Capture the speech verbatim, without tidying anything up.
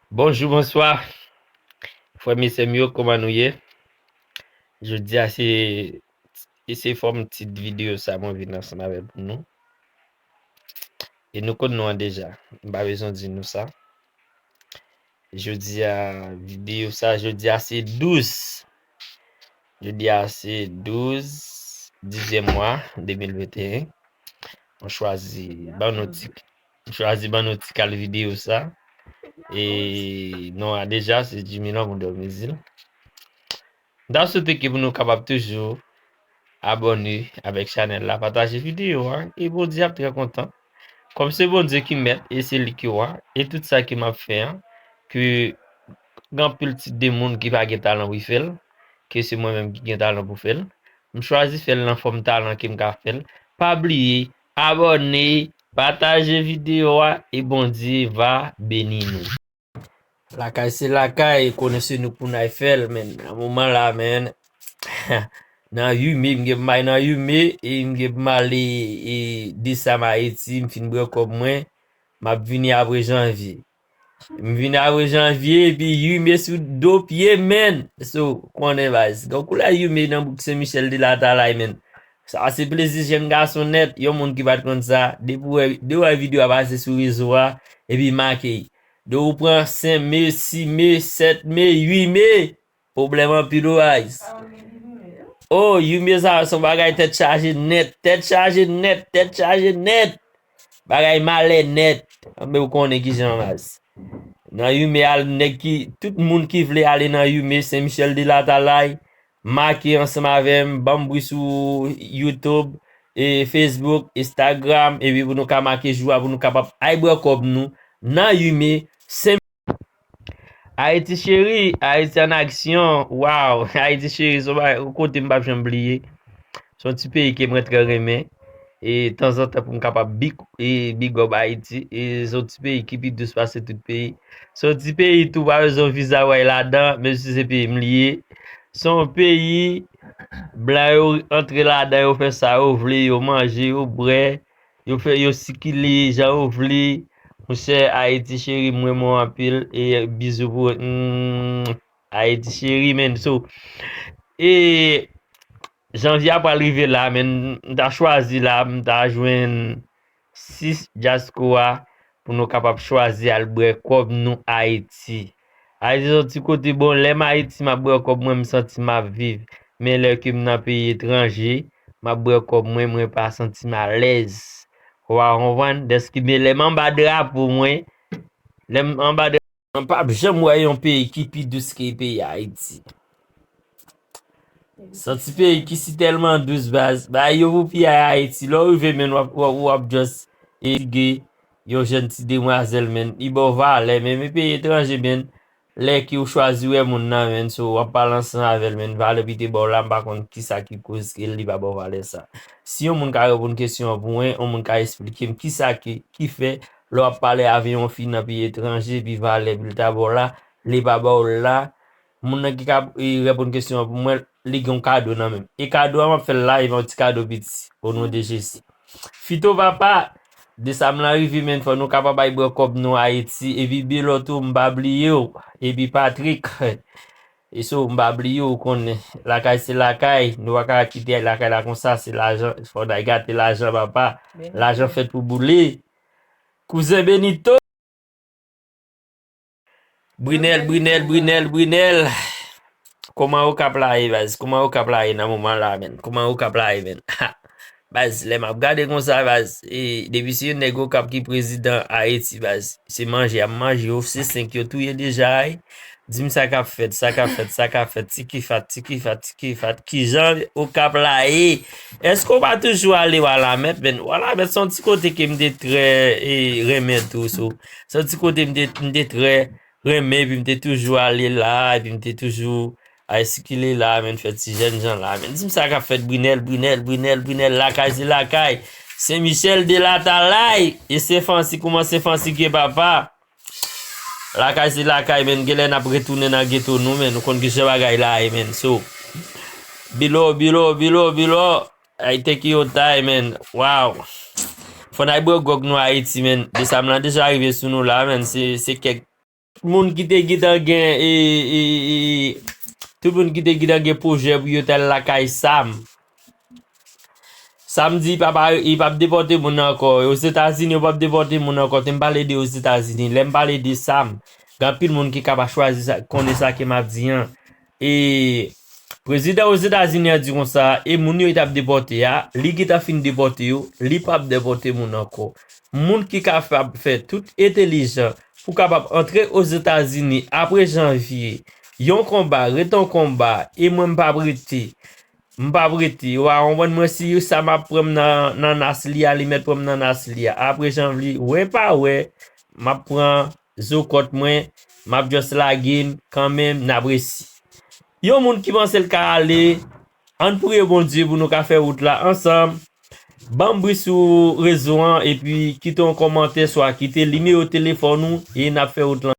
Bonjou, bonswa. Frè m e sè m yo, kòman nou ye? Jodi a se, se fòm tit videyo sa mwen vin ansanm avè l pou nou. E nou konn nou an deja. M pa bezwen di nou sa. Jodi a, videyo sa, jodi a se douz. Jodi a se douz, dizyèm mwa, de mil venteyen. Mwen chwazi ban nou ti, mwen chwazi ban nou ti kal videyo sa. E non a deja, se Jimmy Lanmou Dòmizil. M ta swete ke pou nou kapab toujou abòne avèk chanèl la, pataje videyo a, e Bondye ap trè kontan. Kòm se Bondye ki mèt e se li ki wa, e tout sa ke m ap fè an, ke gen anpil tit de moun ki pa gen talan pou fè l, ke se mwen menm ki gen talan pou fè l. M chwazi fè l nan fòm talan ke m ka fè l. Pa bliye, abòne, pataje videyo a, e Bondye va beni nou. Lakay se lakay, konnen se nou pou n al fè l, men nan moman la, men, nan ui me, m gen pou m al nan ui me, e m gen pou m al, e, e, desam Ayiti, m fin bwè kòb mwen, m ap vini apre janvye. M vini apre janvye, epi ui me sou do pye, men. So, konnen baz. Gen koulè ui me nan bouk Sen Michèl de Latalay, men. Sa se plezi jèn gason nèt, yon moun ki pa t konn sa. Depi w wè, depi w wè videyo a pase sou rezo a, epi make. De ou pran senk me, sis me, sèt me, ui me. Pwoblèm anpil ou guys. Oh, ui me sa se yon bagay tèt chaje nèt, tèt chaje nèt, tèt chaje nèt. Bagay malè nèt. Anben ou konnen kijan baz. Nan ui me al nèg ki, tout moun ki vle ale nan ui me Sen Michèl de Latalay, make ansanm avè m, ban m bri sou YouTube, e Facebook, Instagram, epi pou nou ka make jou a, pou nou kapab al bwè kòb nou nan ui me Sen Ayiti cheri, Ayiti an aksyon, waw, Ayiti cheri, se yon bagay, yon kote m p ap janm bliye. Se yon ti peyi ke mwen trè renmen. E tanzantan pou m kapab big, e big up Ayiti. E se yon ti peyi ki pi dous pase tout peyi. Se yon ti peyi tou pa bezwen viza w al ladan, menm si se peyi m li ye. Se yon peyi, blan yo antre ladan, yo fè sa yo vle, yo manje, yo bwè, yo fè, yo sikile jan yo vle. Monchè, Ayiti cheri, m renmen w anpil. E bizou pou, mm, Ayiti cheri, men. So, e janvye a pral rive la, men, m ta chwazi la, m ta jwenn sis dyaspora pou nou kapab chwazi al bwè kòb nou Ayiti. Ayiti se yon ti kote, bon, lè m Ayiti, m ap bwè kòb mwen, m santi m ap viv. Men lè ke m nan peyi etranje, m ap bwè kòb mwen, mwen pa santi m alèz. Ou pa konprann? Dèske, men lè m anba drapo mwen, lè m anba drapo, mwen p ap janm wè yon peyi ki pi dous ke peyi Ayiti. Se yon ti peyi ki si tèlman dous baz. Bagay yo pou pi a Ayiti. Lè w rive, men, w ap, w ap, w ap just, e, fatige yon jèn ti demwazèl, men. Li ba w valè, men, men peyi etranje, men. Lè ke w chwazi wè moun nan, men, so, w ap pale ansanm avè l, men, valè pou li te ba w la, m pa konn kisa ki koz ke li pa ba w valè sa. Si yon moun ka reponn kesyon an pou mwen, yon moun ka esplike m kisa ki, ki fè, lè w ap pale avè yon fi nan peyi etranje, epi valè pou li ta ba w la, li pa ba w l la, moun nan ki ka, e, reponn kesyon an pou mwen, li gen yon kado nan men l. E kado a, m ap fè l live, yon ti kado piti, o non de Jezi. Fito papa, desam lan rive, men, fò nou kapab al bwè kòb nou Ayiti. Epi Bilo tou, m pa bliye w. Epi Patrick, e so, m pa bliye w, ou konnen. Lakay se lakay. Nou pa ka kite lakay la konsa, se lajan. Fò n al gate lajan, papa. Lajan fèt pou boule. Kouzen Benito. Brinèl, Brinèl, Brinèl, Brinèl. Kòman Okap la ye, baz? Kòman Okap la ye nan moman la, men? Kòman Okap la ye, men? Baz, lè m ap gade konsa, baz, e, depi se yon nèg Okap ki prezidan Ayiti, baz, se manje y ap manje yo, se senk yo touye deja, ay. Di m sa k ap fèt, sa k ap fèt, sa k ap fèt, Tiki Fat, Tiki Fat, Tiki Fat, kijan Okap la ye? Èske w pa toujou ale Walamèt, men? Walamèt se yon ti kote ke m te trè, e, renmen tou, so. Se yon ti kote m te, m te trè renmen, epi m te toujou ale la, epi m te toujou al sikile la, men, fè ti jènjan la, men. Di m sa k ap fèt, Brinèl, Brinèl, Brinèl, Brinèl, lakay se lakay. Sen Michèl de Latalay, e Sen Fansi, kòman Sen Fansi ye, papa? Lakay se lakay, men, genlè n ap retounen nan geto nou, men, nou konn kijan bagay la ye, men, so. Bilo, Bilo, Bilo, Bilo. Ay, take your time, men. Wow. Fò n al bwè gwòg nou Ayiti, men. Desam lan deja rive sou nou la, men. Se, se kèk Tout moun ki te gentan gen e, e, e, tout moun ki te gentan gen pwojè pou yo t al lakay Sam. Sam di papa, li p ap depòte moun ankò. Ozetazini, yo p ap depòte moun ankò. Te m pale de Ozetazini. Lè m pale de Sam, gen anpil moun ki ka pa chwazi sa, konnen sa ke m ap di an. E prezidan Ozetazini an di konsa, e moun yo li t ap depòte a, li gentan fin depòte yo, li p ap depòte moun ankò. Moun ki kapab fè tout entelijan pou kapab antre Ozetazini apre janvye, yon konba ret yon konba, e mwen m p ap rete. M p ap rete. Ou a konprann mwen, si sa m ap pran m nan, nan nas li a, li mèt pran m nan nas li a. Apre janvye, wè pa wè, m ap pran zo kòt mwen, m ap just lage n kanmenm, n ap resi. Yon moun ki panse l ka ale, ann priye Bondye pou nou ka fè wout la ansanm. Ban m bri sou rezo an, epi kite yon kòmantè, swa kite nimewo telefòn ou, e n ap fè wout lan.